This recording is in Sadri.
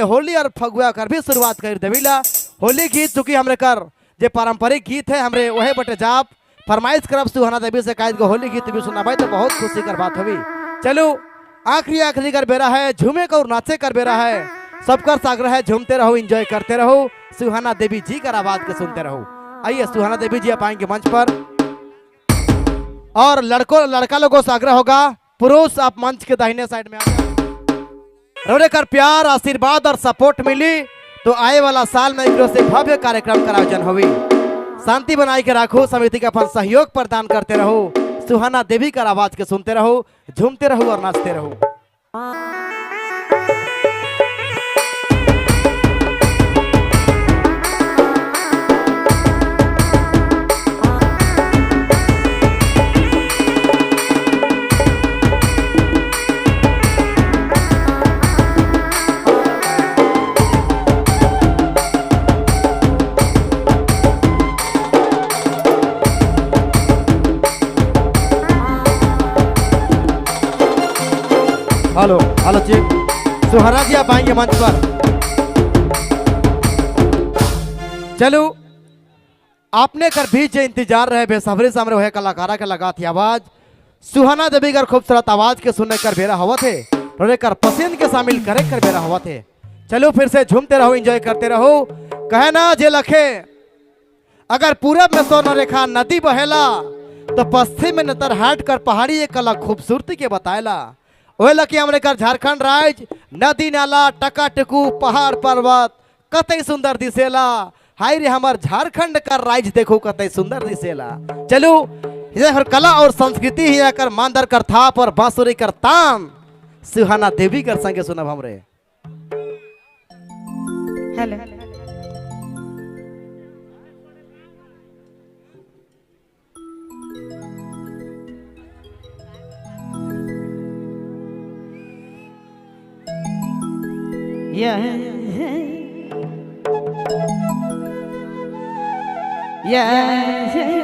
होली और फगुआ कर भी शुरुआत कर देवीला। होली गीत चूंकि हमरे कर जे पारंपरिक गीत है हमरे वहे बटे जाप फरमाइश करब सुहाना देवी से कायद को होली गीत भी सुनाबाई तो बहुत खुशी कर बात होगी। चलो आखिरी आखिरी कर बेरा है, झूमे कर नाचे कर बेरा है, सबका साग्रह है झूमते रहो, एंजॉय करते रहो, सुहाना देवी जी कर आवाज के सुनते रहो। आइए सुहाना देवी जी आप आएंगे मंच पर और लड़कों लड़का लोगों से आग्रह होगा पुरुष आप मंच के दाहिने साइड में आ जाओ। रोने कर प्यार आशीर्वाद और सपोर्ट मिली तो आए वाला साल में एक से भव्य कार्यक्रम का आयोजन हुई। शांति बनाई के रखो, समिति का अपन सहयोग प्रदान करते रहो, सुहाना देवी का आवाज के सुनते रहो, झूमते रहो और नाचते रहो। हेलो हेलो जी सुहाना जी आप आएंगे मंच पर। चलो आपने कर भी जो इंतजार रहे बेसब्री से हमरे वह कलाकारा के लगा थी आवाज सुहाना देवी कर खूबसूरत आवाज के सुनने कर बेरा हवा थे रोने कर पसंद के शामिल करे कर बेरा हवा थे। चलो फिर से झूमते रहो, एंजॉय करते रहो। कहे ना जे लखे अगर पूरब में सोना रेखा नदी बहेला तो पश्चिम में नतर हाट कर पहाड़ी एक कला खूबसूरती के बताएला। वही लकी हमरे कर झारखंड राज्य नदी नाला टका टकू पहाड़ पर्वत कतई सुंदर दिसेला। हाय रे हमार झारखंड का राज्य देखो कतई सुंदर दिसेला। चलो यह कला और संस्कृति ही कर मांदर कर थाप और बांसुरी कर तान सुहाना देवी कर संगे सुनब हमरे। Hello Yeah, yeah, yeah.